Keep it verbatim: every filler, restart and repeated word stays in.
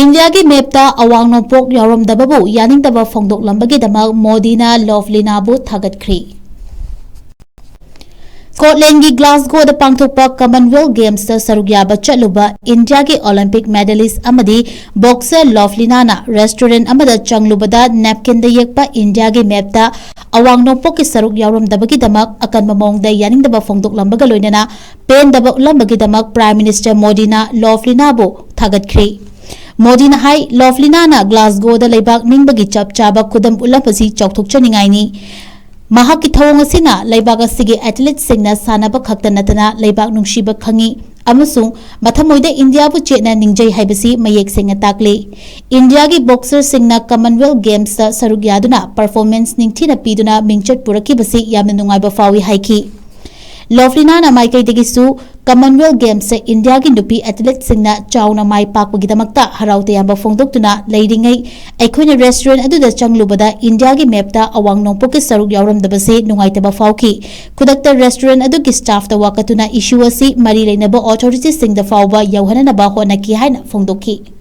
ꯏꯟꯗꯤꯌꯥꯒꯤ ꯃꯦꯞꯇ ꯑꯋꯥꯡ ꯅꯣꯡꯄꯣꯛ ꯌꯥꯎꯔꯝꯗꯕꯕꯨ ꯌꯥꯅꯤꯡꯗꯕ ꯐꯣꯡꯗꯣꯛꯂꯝꯕꯒꯤꯗꯃꯛ ꯃꯣꯗꯤꯅ ꯂꯣꯚꯂꯤꯅꯥꯕꯨ ꯊꯥꯒꯠꯈ꯭ꯔꯤ꯫ ꯁ꯭ꯀꯣꯠꯂꯦꯟꯒꯤ ꯒ꯭ꯂꯥꯁꯒꯣꯗ ꯄꯥꯡꯊꯣꯛꯄ ꯀꯃꯟꯋꯦꯜꯊ ꯒꯦꯝꯁꯇ ꯁꯔꯨꯛ ꯌꯥꯕ ꯆꯠꯂꯨꯕ ꯏꯟꯗꯤꯌꯥꯒꯤ ꯑꯣꯂꯤꯝꯄꯤꯛ ꯃꯦꯗꯥꯂꯤꯁ ꯑꯃꯗꯤ ꯕꯣꯛꯁꯔ ꯂꯣꯚꯂꯤꯅꯥꯅ ꯔꯦꯁꯇꯨꯔꯦꯟꯠ ꯑꯃꯗ ꯆꯪꯂꯨꯕꯗ ꯅꯦꯞꯀꯤꯟꯗ ꯌꯦꯛꯄ ꯏꯟꯗꯤꯌꯥꯒꯤ ꯃꯦꯞꯇ ꯑꯋꯥꯡ ꯅꯣꯡꯄꯣꯛꯀꯤ ꯁꯔꯨꯛ ꯌꯥꯎꯔꯝꯗꯕꯒꯤꯗꯃꯛ ꯑꯀꯟꯕ ꯃꯑꯣꯡꯗ ꯌꯥꯅꯤꯡꯗꯕ ꯐꯣꯡꯗꯣꯛꯂꯝꯕꯒ ꯂꯣꯏꯅꯅ ꯄꯦꯟꯗꯕ ꯎꯠꯂꯝꯕꯒꯤꯗꯃꯛ ꯄ꯭ꯔꯥꯏꯝ ꯃꯤꯅꯤꯁꯇꯔ ꯃꯣꯗꯤꯅ ꯂꯣꯚꯂꯤꯅꯥꯕꯨ ꯊꯥꯒꯠꯈ꯭ꯔꯤ꯫ ꯃꯣꯗꯤꯅ ꯍꯥꯏ, ꯂꯣꯚꯂꯤꯅꯥꯅ ꯒ꯭ꯂꯥꯁꯒꯣꯗ ꯂꯩꯕꯥꯛ ꯅꯤꯡꯕꯒꯤ ꯆꯞ ꯆꯥꯕ ꯈꯨꯗꯝ ꯎꯠꯂꯝꯕꯁꯤ ꯆꯥꯎꯊꯣꯛꯆꯅꯤꯡꯉꯥꯏꯅꯤ꯫ ꯃꯍꯥꯛꯀꯤ ꯊꯧꯑꯣꯡ ꯑꯁꯤꯅ ꯂꯩꯕꯥꯛ ꯑꯁꯤꯒꯤ ꯑꯦꯊꯂꯤꯠꯁꯤꯡꯅ ꯁꯥꯟꯅꯕ ꯈꯛꯇ ꯅꯠꯇꯅ ꯂꯩꯕꯥꯛ ꯅꯨꯡꯁꯤꯕ ꯈꯪꯏ ꯑꯃꯁꯨꯡ ꯃꯊꯃꯣꯏꯗ ꯏꯟꯗꯤꯌꯥꯕꯨ ꯆꯦꯠꯅ ꯅꯤꯡꯖꯩ ꯍꯥꯏꯕꯁꯤ ꯃꯌꯦꯛ ꯁꯦꯡꯅ ꯇꯥꯛꯂꯤ꯫ ꯏꯟꯗꯤꯌꯥꯒꯤ ꯕꯣꯛꯁꯔꯁꯤꯡꯅ ꯀꯃꯟꯋꯦꯜꯊ ꯒꯦꯝꯁꯇ ꯁꯔꯨꯛ ꯌꯥꯗꯨꯅ ꯄꯔꯐꯣꯔꯃꯦꯟꯁ ꯅꯤꯡꯊꯤꯅ ꯄꯤꯗꯨꯅ ꯃꯤꯡꯆꯠ ꯄꯨꯔꯛꯈꯤꯕꯁꯤ ꯌꯥꯝꯅ ꯅꯨꯡꯉꯥꯏꯕ ꯐꯥꯎꯏ ꯍꯥꯏꯈꯤ꯫ ꯂꯣꯚꯂꯤꯅꯥꯅ ꯃꯥꯏꯀꯩꯗꯒꯤꯁꯨ ꯀꯃꯟꯋꯦꯜꯊ ꯒꯦꯝꯁꯇ ꯏꯟꯗꯤꯌꯥꯒꯤ ꯅꯨꯄꯤ ꯑꯦꯊꯂꯤꯠꯁꯤꯡꯅ ꯆꯥꯎꯅ ꯃꯥꯏ ꯄꯥꯛꯄꯒꯤꯗꯃꯛꯇ ꯍꯔꯥꯎ ꯇꯌꯥꯝꯕ ꯐꯣꯡꯗꯣꯛꯇꯨꯅ ꯂꯩꯔꯤꯉꯩ, ꯑꯩꯈꯣꯏꯅ ꯔꯦꯁꯇꯨꯔꯦꯟꯠ ꯑꯗꯨꯗ ꯆꯪꯂꯨꯕꯗ ꯏꯟꯗꯤꯌꯥꯒꯤ ꯃꯦꯞꯇ ꯑꯋꯥꯡ ꯅꯣꯡꯄꯣꯛꯀꯤ ꯁꯔꯨꯛ ꯌꯥꯎꯔꯝꯗꯕꯁꯦ ꯅꯨꯡꯉꯥꯏꯇꯕ ꯐꯥꯎꯈꯤ꯫ ꯈꯨꯗꯛꯇ ꯔꯦꯁꯇꯨꯔꯦꯟꯠ ꯑꯗꯨꯒꯤ ꯁ꯭ꯇꯥꯐꯇ ꯋꯥꯀꯠꯇꯨꯅ ꯏꯁꯨ ꯑꯁꯤ ꯃꯔꯤ ꯂꯩꯅꯕ ꯑꯣꯊꯣꯔꯤꯇꯤꯁꯤꯡꯗ ꯐꯥꯎꯕ ꯌꯧꯍꯟꯅꯅꯕ ꯍꯣꯠꯅꯈꯤ ꯍꯥꯏꯅ ꯐꯣꯡꯗꯣꯛꯈꯤ꯫